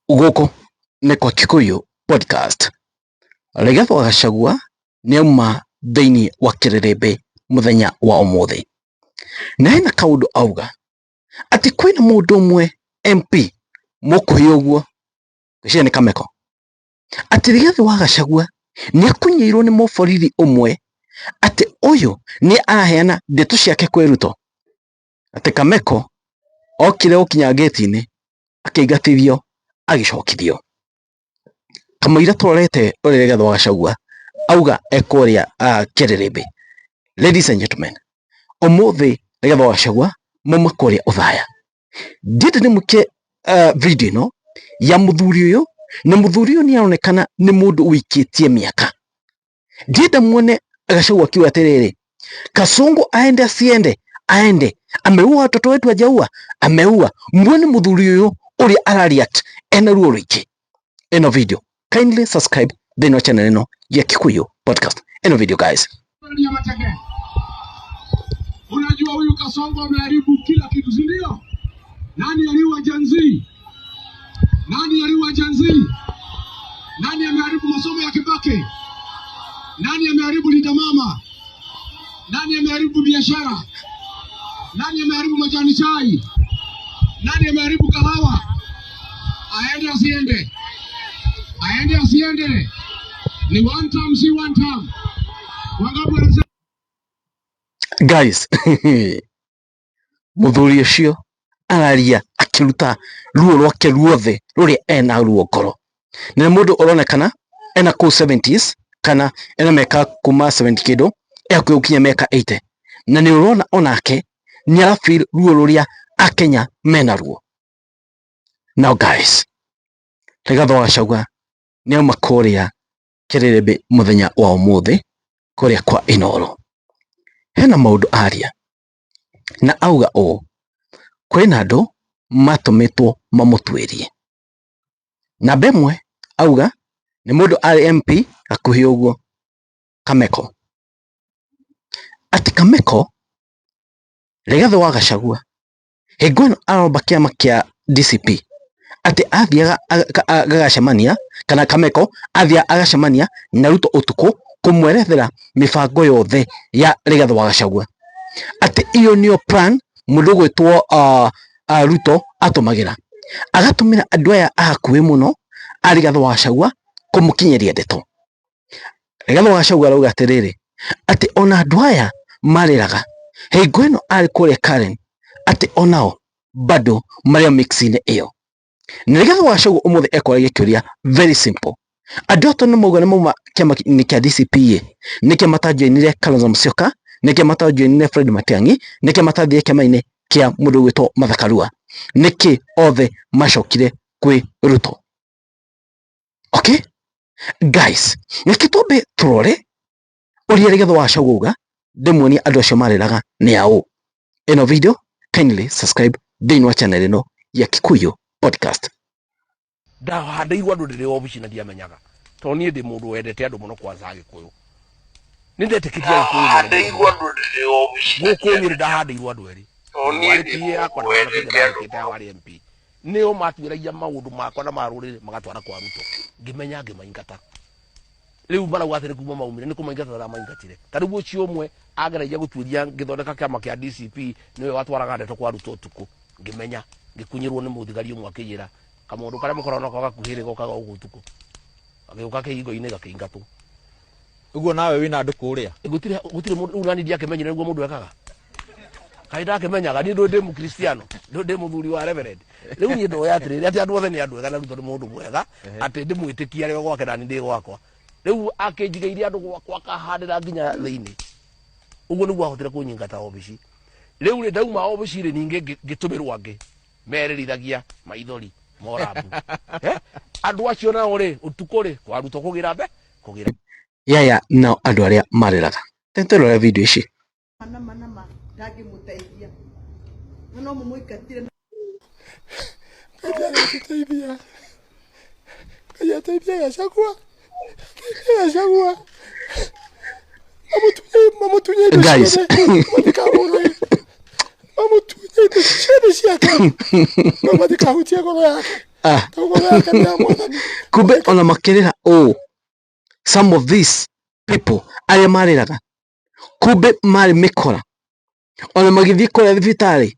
Gũkũ nĩ kwa Kikuyu Podcast. Rigathĩ wa Gachagua nĩauma thĩinĩ wa kĩrĩrĩmbĩ mũthenya wa ũmũthĩ. Na hena kaũndũ auga atĩ kwĩna mũndũ ũmwe MP mũkuhĩ ũguo, ngwĩciria nĩ Kameko, atĩ Rigathĩ wa Gachagua nĩakunyĩirwo nĩ mũborithi ũmwe atĩ ũyũ nĩ araheana ndeto ciake kwĩ Ruto, atĩ Kameko okire gũkinya ngĩti-inĩ akĩingatithio agĩcokithio. Kamũira tũrorete ũrĩa Rigathĩ wa Gachagua auga ekũrĩa Kĩrĩrĩmbĩ. Ladies and gentlemen, ũmũthĩ Rigathĩ wa Gachagua mauma kũrĩa Othaya. Ndienda ndĩmwĩke video ĩno ya mũthuri ũyũ, na mũthuri ũyũ nĩ aronekana nĩ mũndũ ũikĩtie mĩaka. Ndienda muone Gachagua akiuga atĩrĩrĩ, Kasongo aende asiende, aende, ameua watoto wetu, hajaua, ameua. Muone mũthuri ũyũ ũrĩa ara react ena ruo rũingĩ. Ĩno video, kindly subscribe thĩinĩ wa channel ĩno ya Kikuyu Podcast. Ĩno video guys. Unajua huyu Kasongo ameharibu kila kitu, si ndio? Nani aliua Gen Z? Nani aliua Gen Z? Nani ameharibu masomo ya Kibaki? Nani ameharibu Linda Mama? Nani ameharibu biashara? Nani ameharibu majani chai? Nani ameharibu kahawa? Aende asiende? Aende asiende? Ni one term, si one term? Wangapi wanasema Guys, mũthuri ũcio araria akĩruta ruo rwake ruothe rũrĩa ena ruo ngoro. Na nĩ mũndũ ũronekana ena kũu 70s kana ena mĩaka kuma 70 kĩndũ ĩhakuhĩ gũkinya mĩaka 80. Na nĩ ũrona onake nĩ ara feel ruo rũrĩa akenya mena ruo. Now guys, Rigathĩ wa Gachagua nĩ auma kũrĩa Kĩrĩrĩmbĩ mũthenya wa ũmũthĩ kũrĩa kwa Inooro. Hena maũndũ aria na auga ũũ, kwĩna andũ matũmĩtwo mamũtuĩrie. Namba ĩmwe auga nĩ mũndũ arĩ MP hakuhĩ ũguo Kameko, atĩ Kameko Rigathĩ wa Gachagua hingo ĩno aromba kĩama kĩa DCP atĩ athiaga agacemania kana Kameko athiaga agacemania na Ruto ũtukũ kũmwerethera mĩbango yothe ya Rigathĩ wa Gachagua, atĩ iyo nĩyo plan mũndũ ũgwĩtwo Ruto atũmagĩra, agatũmĩra andũ aya a hakuhĩ mũno a Rigathĩ wa Gachagua kũmũkinyĩria ndeto. Rigathĩ wa Gachagua arauga atĩrĩrĩ, atĩ ona andũ aya marĩraga hingo ĩno arĩ kũrĩa Karen, atĩ onao bado marĩ o mix-inĩ ĩyo. Na Rigathĩ wa Gachagua ũmũthĩ ekũragia kĩũria very simple. Andũ aya tondũ nĩmauga nĩ mauma kĩama-inĩ kĩa DCP ĩ, nĩkĩ matajoinire Kalonzo Musyoka, nĩkĩ matajoinire Fred Matiang'i, nĩkĩ matathire kĩama-inĩ kĩa mũndũ ũgwĩtwo Martha Karua, nĩkĩ othe macokire kwĩ Ruto? Okay guys, reke twambe tũrore ũrĩa Rigathĩ wa Gachagua auga, ndĩmuonie andũ acio marĩraga nĩ aũ. Ĩno video, kindly subscribe thĩinĩ wa channel ĩno ya Kikuyu Podcast. Ndahandĩirwo andũ ndĩrĩ obici na ndiamenyaga, tondũ niĩ ndĩ mũndũ wendete andũ mũno, kwanza Agĩkũyũ. Nĩ ndetĩkĩtie Agĩkũyũ mũno. Gũkũ Nyĩrĩ ndahandĩirwo andũ erĩ, warĩ PA yakwa na mwanake ũrĩa ndandĩkĩte warĩ MP, nĩo matuĩragia maũndũ makwa na ma rũrĩrĩ magatwara kwa Ruto. Ngĩmenya ngĩmaingata. Rĩu marauga atĩ nĩ kuma maumire, nĩ kũmaingata ndamaingatire. Ta rĩu ũcio ũmwe ageragia gũtuĩria ngĩthondeka kĩama kĩa DCP, nĩwe watwaraga ndeto kwa Ruto ũtukũ. Ngĩmenya ngĩkunyĩrwo nĩ mũthigari ũmwe akĩnjĩra kamũndũ karĩa mũkoragwo nako gakuhĩ rĩ gokaga ũguo ũtukũ, agĩũka kĩhingo-inĩ gakĩingatwo. Ũguo nawe wĩna andũ kũrĩa? Gũtirĩ, gũtirĩ mũndũ. Rĩu nani ndiakĩmenyire nĩguo mũndũ ekaga, kaĩ ndakĩmenyaga niĩ? Ndũ ndĩ mũkristiano, ndũ ndĩ mũthuri wa reverend. Rĩu niĩ ndoya atĩrĩrĩ, atĩ andũ othe nĩ andũ ega na Ruto nĩ mũndũ mwega, atĩ ndĩmwĩtĩkie arĩ o gwake nani ndĩ gwakwa. Rĩu akĩnjigĩire andũ gwakwa akahandĩra nginya thĩinĩ ũguo nĩguo ahotire kũnyingata obici. Rĩu rĩ, ndauma obici rĩ, ningĩ ngĩtũmĩrwo angĩ merĩrithagia maithori morambu. Andũ acio nao rĩ, ũtukũ rĩ kwa Ruto kũgĩra mbe kũgĩra. Yaya nao andũ arĩa marĩraga, tũrore video ici. Nama nama ndangĩmũteithia na no mũmũingatire. Ngai ateithia, Ngai ateithia Gachagua, ateithia Gachagua, mamutunye, mamutunye indo Guys. ciothe, matikamũrage, mamutunye indo ciothe ciake, no matikahutie ngoro yake. Ah. Kumbe ona makĩrĩra ũũ, some of these people arĩa marĩraga kumbe marĩ mĩkora, ona magĩthiĩ kũrĩa thibitarĩ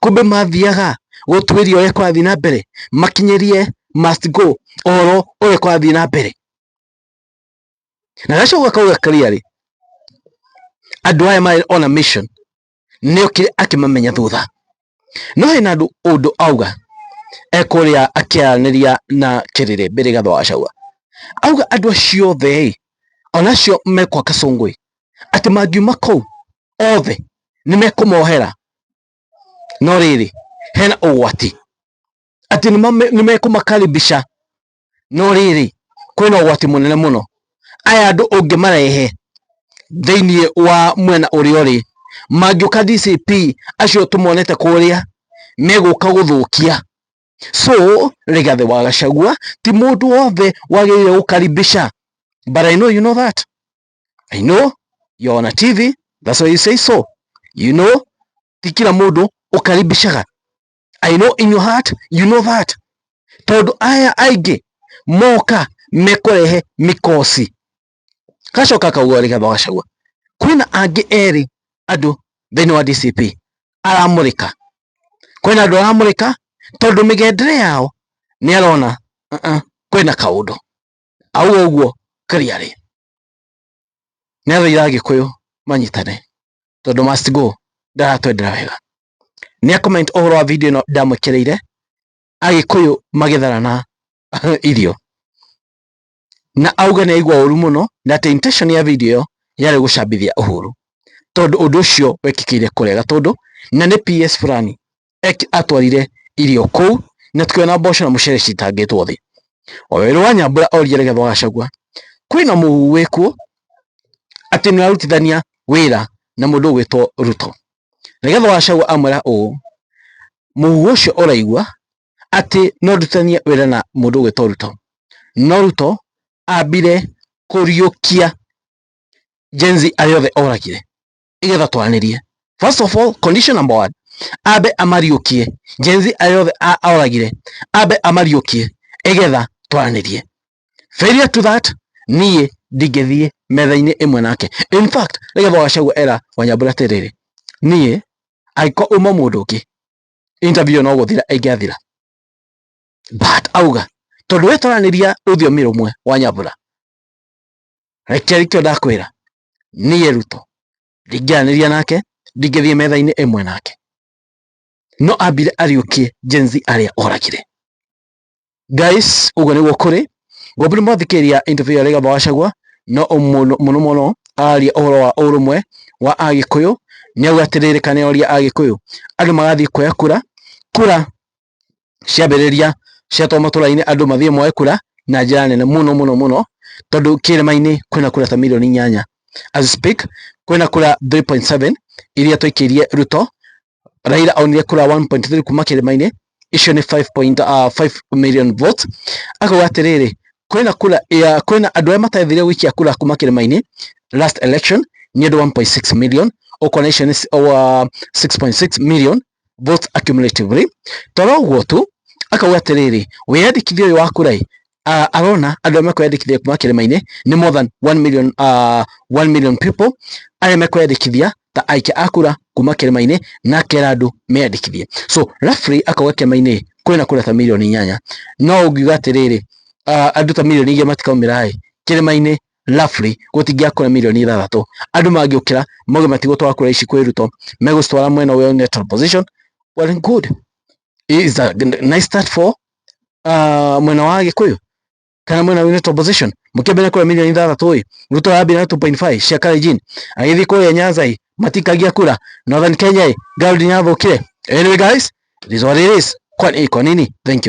kumbe mathiaga gũtuĩria ũrĩa kũrathiĩ na mbere, makinyĩrie must go ũhoro ũrĩa kũrathiĩ na mbere. Na gacoka kauga clearly andũ aya marĩ on a mission, nĩokire akĩmamenya thutha. No hena andũ ũndũ auga ekũrĩa akĩaranĩria na Kĩrĩrĩmbĩ Rigathĩ wa Gachagua, auga andũ acio othe ĩ, ona acio me kwa Kasongo ĩ, atĩ mangiuma kũu othe nĩ mekũmohera, no rĩrĩ hena ũgwati atĩ nĩ mekũmakaribisha, no rĩrĩ kwĩna ũgwati mũnene mũno. Aya andũ ũngĩmarehe thĩinĩ wa mwena ũrĩa ũrĩ, mangĩũka DCP acio tũmonete kũrĩa megũka gũthũkia. So Rigathĩ wa Gachagua ti mũndũ wothe wagĩrĩire gũkaribisha, but I know you know that. I know you're on a TV, that's why you say so. You know ti kila mũndũ ũkaribishaga. I know in your heart you know that, tondũ aya aingĩ moka mekũrehe mikosi. Gacoka akauga Rigathĩ wa Gachagua kwĩna angĩ erĩ andũ thĩinĩ wa DCP aramũrĩka, kwĩna andũ aramũrĩka tondũ mĩgendere yao nĩ arona kwĩna kaũndũ. Auga ũguo clearly. Nĩ athaitha Agĩkũyũ manyitane tondũ must go ndaratwendera wega. Nĩ a comment ũhoro wa video ĩno ndamwĩkĩrĩire Agĩkũyũ magĩtharana irio, na auga nĩ aigua ũru mũno na atĩ intention ya video ĩyo yarĩ gũcambithia Uhuru, tondũ ũndũ ũcio wekĩkĩire kũrĩa Gatũndũ na nĩ PS fulani atwarire irio kũu na tukiona mboco na mũcere citangĩtwo thĩ. Wawerũ wa Nyambura oririe Rigathĩ wa Gachagua kwĩna mũhuhu wĩkuo atĩ nĩ ũrarutithania wĩra na mũndũ ũgwĩtwo Ruto. Rigathĩ wa Gachagua amwĩra ũũ, mũhuhu ũcio ũraigua atĩ no ndutithanie wĩra na mũndũ ũgwĩtwo Ruto, no Ruto ambire kũriũkia Gen Z arĩa othe oragire igetha twaranĩrie. First of all, condition number one, ambe amariũkie Gen Z arĩa othe oragire, ambe amariũkie igetha twaranĩrie. Failure to that, niĩ ndingĩthiĩ metha-inĩ ĩmwe nake. In fact, Rigathĩ wa Gachagua era Wanyambura atĩrĩrĩ, niĩ angĩkorwo uma mũndũ ũngĩ interview no gũthira ĩngĩathira, but auga tondũ we twaranĩria rũthiomi rũmwe Wanyambura, reke rĩkĩo ndakwĩra niĩ Ruto ndingĩaranĩria nake, ndingĩthiĩ metha-inĩ ĩmwe nake, no ambire ariũkie Gen Z arĩa oragire. Guys, ũguo nĩguo kũrĩ. Ngombe nĩ mwathikĩrĩria interview ya Rigathĩ wa Gachagua, no mũno mũno mũno araria ũhoro wa ũrũmwe wa Agĩkũyũ. Nĩ auga atĩrĩrĩ, kana oria Agĩkũyũ andũ magathiĩ kuoya kura, kura ciambĩrĩria ciatwarwo matũra-inĩ, andũ mathiĩ moe kura na njĩra nene mũno mũno mũno, tondũ kĩrĩma-inĩ kwĩna kura ta mirioni 8. As we speak kwĩna kura 3.7 iria twaikĩirie Ruto. Raila onire kura 1.3 kuma kĩrĩma-inĩ, icio nĩ 5.5 million votes. Akauga atĩrĩrĩ, kwĩna kura ya kwĩna andũ arĩa matathire gũikia kura kuma kĩrĩma-inĩ last election nĩ andũ 1.6 million, ũkona icio nĩ 6.6 million votes accumulatively. Toro ũguo tu, akauga atĩrĩrĩ, wĩyandĩkithia ũyũ wa kura ĩ, arona andũ arĩa mekwĩyandĩkithia kuma kĩrĩma-inĩ nĩ more than 1 million, 1 million people arĩa mekwĩyandĩkithia ta aikia a kura kuma kĩrĩma-inĩ, na akera andũ meyandĩkithie. So roughly akauga kĩrĩma-inĩ kwĩna kura ta mirioni 8, no ũngiuga atĩrĩrĩ, andũ ta 2 mirioni matikaumĩra ĩ kĩrĩma-inĩ, roughly gũtingĩakũra mirioni 6. Andũ mangĩũkĩra mauge matigũtwara kura ici kwĩ Ruto, megũcitwara mwena ũyũ neutral position, well and good, is a nice start for mwena wa Gĩkũyũ kana mwena wa neutral position. Mũkĩambĩrĩria kura mirioni 6 ĩ, Ruto arambia na 2.5 cia Kalenjin, agĩthiĩ kũrĩa Nyanza ĩ matikagia kura, Northern Kenya ĩ ground nĩyathũkire. Anyway guys, it is what it is. Kwa nini? Thank you.